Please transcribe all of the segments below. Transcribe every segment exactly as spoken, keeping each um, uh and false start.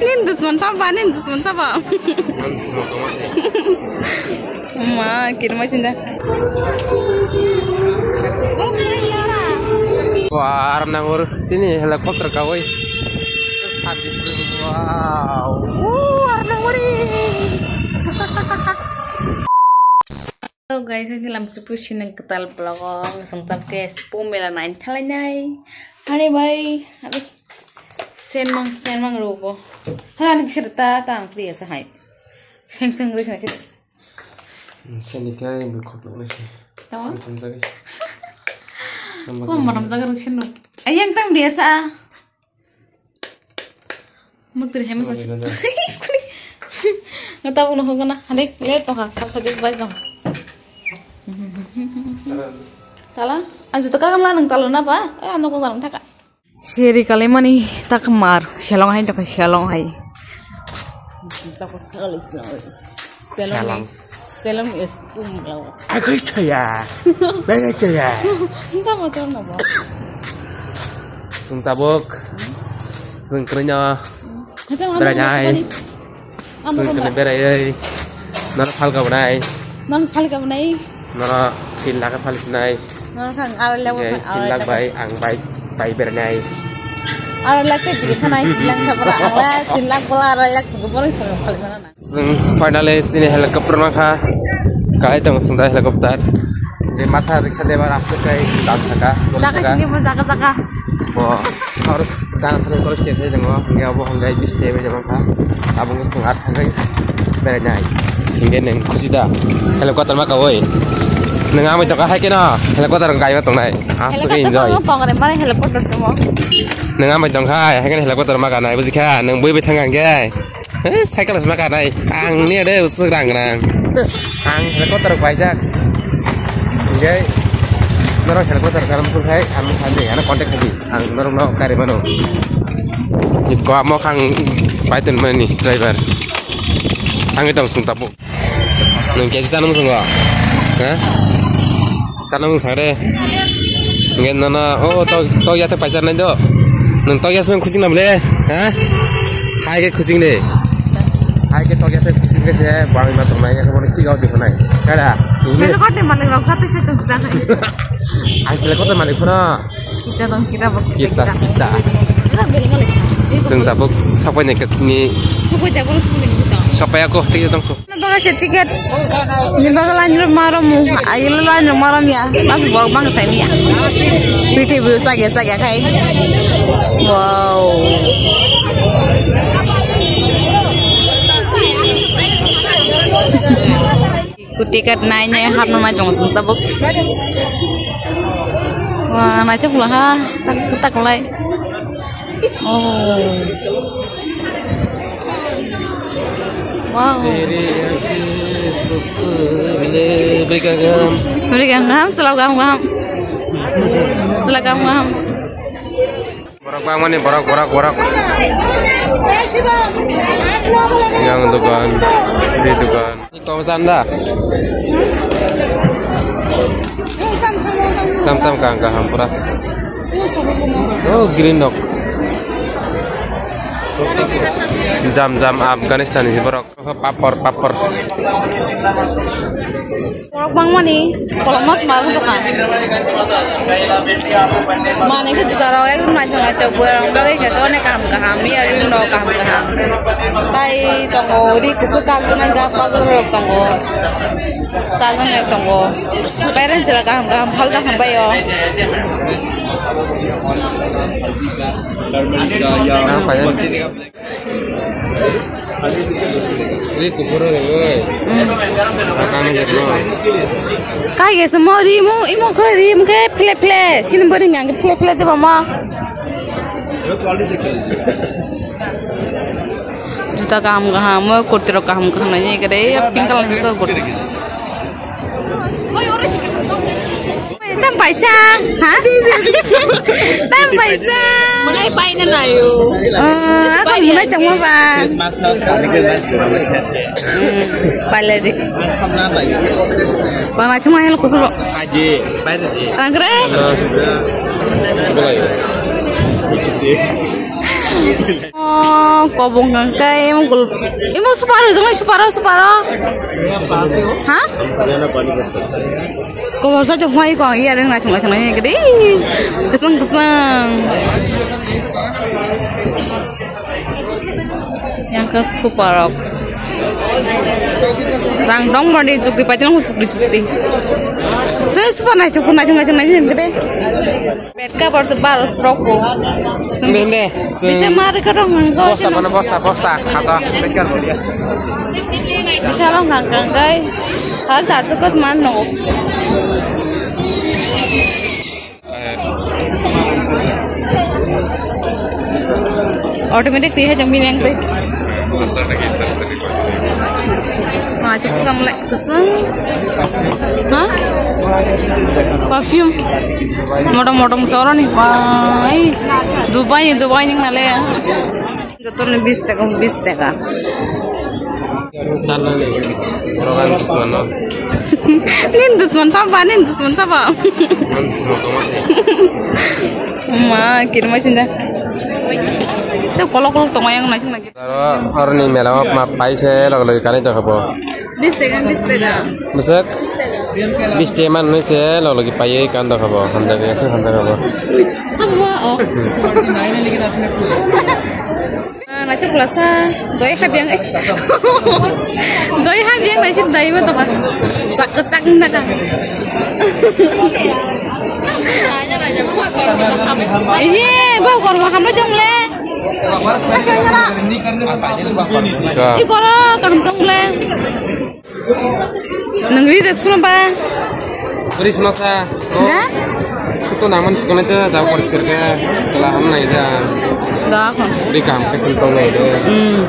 Nin dusman saba, nin dusman saba. Ma, kirma sinda. Wah, aram nangor sini helicopter kawai. Wow, aram nangori. Hello guys, ini lam supu sinang ketal vlog. Sengtap ke sepu mela nine thalai nai. Hari bai, hari. Sen mang, sen mang rogo. Hari anak serta tang pria sahai. Seng seng ris nasi. Seni kai bukuk nasi. Tama? Matam jagai. Kau matam jagai ruksin ro. Ayang tang biasa. Muktir hemas achi. Nggak tahu nggak kena. Hadik, lihat toh kak, salah satu baik dong. Tala, anju teka kan lanang talo napa? Eh, anu kau lanang taka. Seri kali mani tak mar, selong hai tak selong hai. Selong. Selong es pum lawa. Aku itu ya. Banyak itu ya. Entah mau tahu napa. Sung tabuk. Sung kerja. Berai nai. Sung kena berai ai. Nana phalka bunai. Nana phalka bunai. Nana tin lakh phalka bunai. Nana kang arai lawa. Tin lakh bai ang bai bai berai nai. Arai lakh te bigi sanai tin lakh sabra ang la tin lakh bola arai lakh sing bola sing phalka nana. Sung finally sini helicopter ma kha. Kai tong sung da helicopter. De masa riksa de bar asuk kai dam saka. Jaga sini bo jaga jaga. Bo harus dan harus solo stage aja dong. Nggak bo hanggai bis stage aja bang kha. Abang sung at hanggai berai nai. Hingga neng khusi da. Helicopter ma kawai. Neng amai tong kha hai keno. Helicopter kai ma tong nai. Asuk enjoy. Kongre mane helicopter semo. Neng amai tong kha hai keno helicopter ma kanai buji kha. Neng bui bui thang hanggai. Eh, cycle sma kanai. Ang ni ada usuk rang rang. Ang helicopter paijak. Oke. Norok helicopter karam sung hai, ang sandi, ano contact hai. Ang norok no kari mano. Iko amo kang paitun mani driver. Ang itu sung tapu. Nung kaya sana musung gua. Hah? Chana mung sare. Ngen nana, oh, tau, tau ya te paisa nai do. Nung tau ya sung kucing na bole, ha? Hai ke kucing de. Hai ke tau ya te kucing ke se, bang ma tong nai, ya ko ki gau de nai. Kada. Ini. Mana kau ni malik rok satu satu bisa nai. Ai, kau tu malik pun. Kita dong, kita bak. Kita, kita. Kita beli malik. Teng tabuk, sapai ni kat ni. Sapai jago, sapai ni kita. Sapai aku, tiga tong. Baga se ticket. Ni baga line ro marom mu. Ayo line ro marom ya. Mas borok bang sai ya. Piti bu sage sage khai. Wow. Ku ticket nai ne hapno nai jong sung tabuk. Wah, nai chok laha. Tak tak lai. Oh. Wow. Beri gam gam, selaw gam gam. Selaw gam gam. Borok bangmani borok, borok, borok. Yang dukan, di dukan. Tom sanda. Tam tam kang kaham pura. Oh, green dog. Jam jam Afghanistan ni borok. Papor, papor. Borok bangmani kolokma sma rok tongkha. Mane khe juta rok ekdom naithok naithok, bwrwi rok bagwi khe to onek kaham kaham, ya ring rok kaham kaham. Tai tongo, ri kusu kak tongo, jak pagor rok tongo, sajak rok tongo. Parents rok kaham kaham phalta hambai o. Ri kuphuru ringwi. Atang ni jatno. Kai ge se mo ri mo, imo khe ri mo khe phle phle. Sini bo ring ang phle phle de ba mo. Juta kaham kaham, mo kurti rok kaham kaham nai kare, ya pink color ni so kurti. Tam Paisa, ha? Tam paisa. Munai paina nayo. Ah, ako munai tongma ba. Christmas no kalikan mas. Hmm, pala di. Kamna nayo. Bana cuma yang kuku. Aje, pala di. Rangkre? Oh, kobong kangkai, imo gul-, imo suparo, jongoi suparo, suparo. Ha? Kobong sa jongoi ko, iya ring na chunga chunga ni gede. Kesang kesang. Yang ke suparo. Rang dong bandi chukti pati nang chukti chukti. Jongoi supar nai chukti nai chunga chunga ni gede. Bed cover se baro srok ko. Be, be. Bisa mari ka dong nang go. Bosta, mana bosta, bosta, khata, bed cover dia. Bisa lo ngang ngang gai. Sal sal tu kos man no. Automatic tih hai jong mineng teh. Macam sekarang lek keseng. Hah? Perfume. Motom motom soro ni bai. Dubai ni, Dubai ni nale. Joto ni bis taka, bis taka. Tanani. Orogan dusman no. Nin dusman sapa, nin dusman sapa. Man dusman tongma se. Ma, kirma sinja. Tu kolok kolok tongma yang nasi lagi. Aro, aro ni mela o ma paise log log kani to khabo. Bis taka, bis taka. Besok? Bis taka man nui se log log paye kan to khabo. Hamda ke se hamda khabo. Khabo, oh. Ah, na chukla sa. Doi habiang, eh. Doi habiang na sin dai ma to ka. Sak, sak na ka. Iye, ba kor ma hamlo jong le. Ka. Ikoro kam tong le. Nang ri de suna ba. Ri suna sa. Ha? Suto naman sikana ta da por sikar ka. Sala ham nai da. Da ko. Ri kam ka chul tong nai da. Hmm.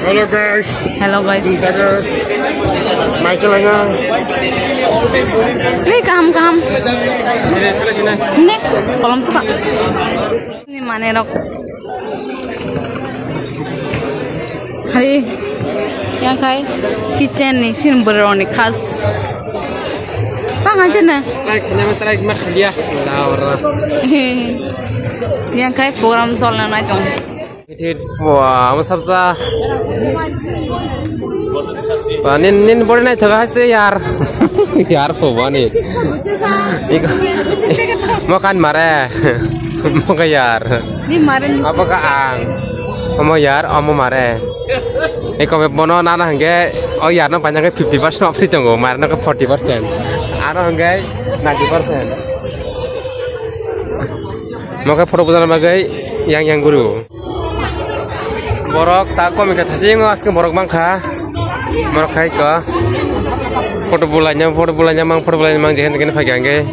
Hello guys. Hello guys. Mai chala na. Ri kaham kaham. Ne, kolom suka. Ni mane rok. Hai, yang kai kitchen ni sin beroni khas. Tangan cina. Try khanya ma try ma khaliya. La ora. Yang kai program sol na nai tong. Itit, wah, ama sabsa. Wah, nin, nin body nai thaga hai se yar. Yar pho bani. Iko, mo kan mare. Mo ka yar. Ni mare ni. Apa ka ang? Omo yar, omo mare. Iko be bono nana hangge, o yar no panya ke fifty percent off ri tongo, mare no ke forty percent. Ano hangge ninety percent. Mo ke photo bujana bagwi yang yang guru. Borok ta komi kha thasi ngo aske borok bangkha. Borok khai ko. Photo bulai nyam, photo bulai nyam, photo bulai nyam, jekhen jekhen phai gange.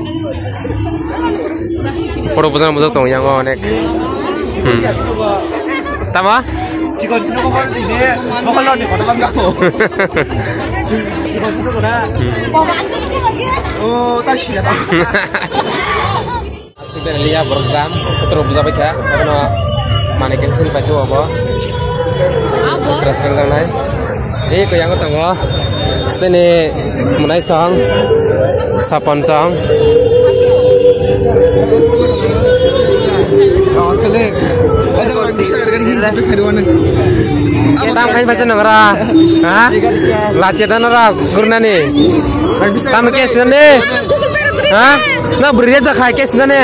Photo bujang bujak tong yang onek. Hmm. Tama? Chikon sino ko bol di ne, mo ko lo ni ko bang ko. Chikon sino ko na. Hmm. Oh, ta sila ta. Asli ben liya borok jam, kotoro buja bai kha, abono manwi ken sini pai tu obo. Abo? Dress kan jangnai. Ei ko yang tongo. Sini munai song, sapon song. Tam khai paisa nangra, ha? Lache dan ora gurnani. Tam kes nani. Ha? Na beri aja khai kes nani.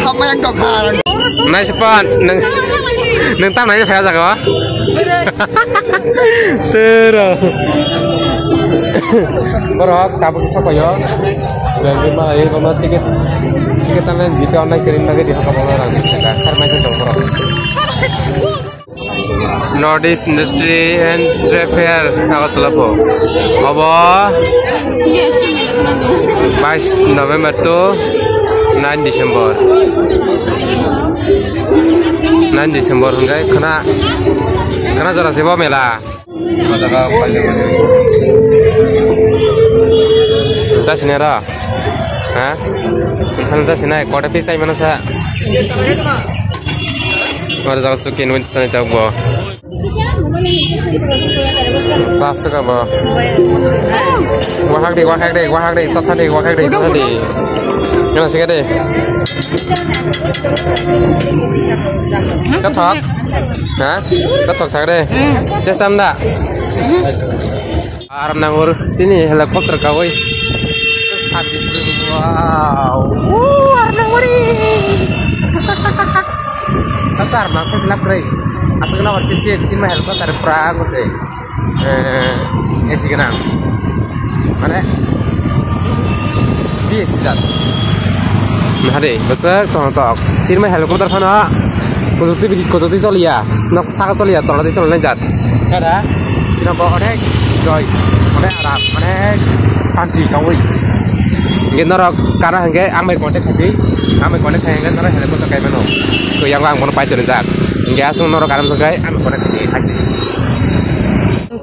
Hama yang dok hai. Nai sepan neng neng tam nai phaya jaga. Tero. Borok tabuk sokoyo. Bagi ma ayo ma tiket tiket tan jipe online kirim lagi di haka bola rang. Kar mai sa dong borok. North East Industry and Trade Fair Agartala pho. Obo bais November to nine December. Nine December hwnkhe khana khana jora se bo mela. Jasinai ra? Ha? Ano jasinai, kota piece tai mano sa? Aro jaga suki nwi sanai tabuk bo. Saf suka bo. Wahak de, wahak de, wahak de, satha de, wahak de, satha de. Kena sika de. Kathok? Ha? Kathok saka de. Tei sam da. Aram nang ur sini helicopter kawai. Wow. Wow, aram nang uri. Kasar masa silap krai. Asal kena warsi sini sini mah helicopter pra aku sih. Eh, A C gwnang. Mane, B S C jat. Hade, bwswk tong tok. Chirmai helicopter phano kuchukti bidi, kuchukti choliya. Nok saka choliya, toladi choliya jat. Kada, sino bo onek joy, onek aram, onek santi kawi. Hingke norok kana hingke ang bai contact khai di, ang bai contact khai hingke norok helicopter kai mano. Ko yang ang bono pai choli jak. Hingke asung norok aram sung kai ang bai contact khai di.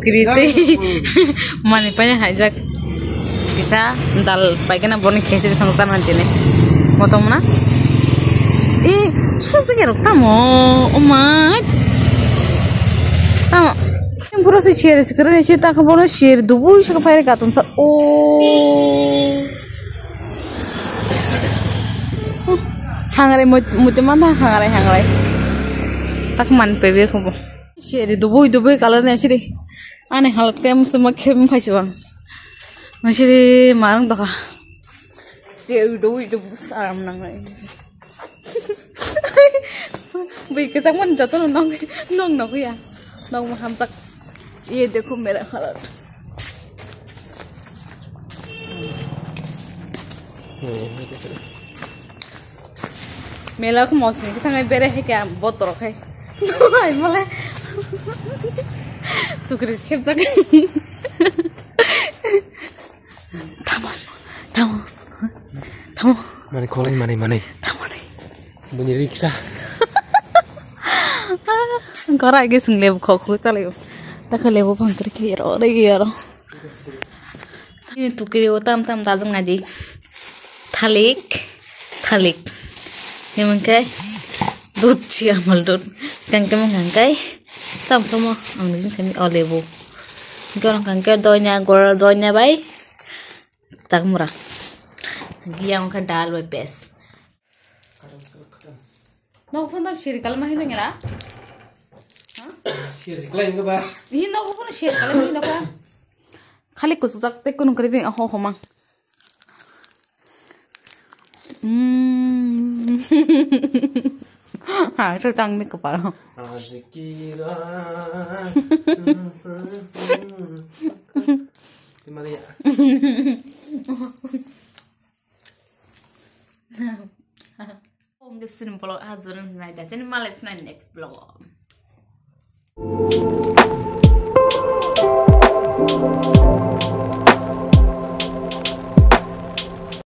Kiri tei mani paina haijak kisa dal paikana boni khesiri song chana tini. Motom na? E, susu ke rok tamo? O mai. Tamo. Pura se share se kare se ta ko bono share dubu se ko paire ka tum sa. O. Hangare mo mo te manda hangare hangare. Tak man pebe ko bo. Siri dubui dubui color ni siri. Ani halat khe musu ma khe phai chuwang. Nang siri marang doka. Siri dubui dubui saram nang nai. Bui khe chang man joto no nong nong no ya. Nong ma hamjak. Ye dekho mera halat. Mela ko mosni khe thangai bere hai khe botor khai. Hai mole. Tukris khepjak. Tamo, tamo, tamo. Mani kholai mani mani. Tamo ni. Buni riksa. Gora age sing lebu khok khok chalayo. Takha lebu phang kri kri ro re ro. Ini tukiri o tam tam dajak nadi. Thalik, thalik. Ini mengkai dud si amal dud. Kangke mengkai tam tam ang nijin kami o lebu. Gorang kangke doinya gor doinya bai. Tak mura. Yang ka dal bai pes. Nok phone tam share kalma hin ngira. Ha? Share kalai ngi ba. Ni nok phone share kalma hin ka. Khali kuchuk jak te kun kri bi ho ho mang. Mm. Ha, so tang ni kapal. Azkira. Timali ya. Ong ke sin vlog ha jora nai da teni malai phna next vlog.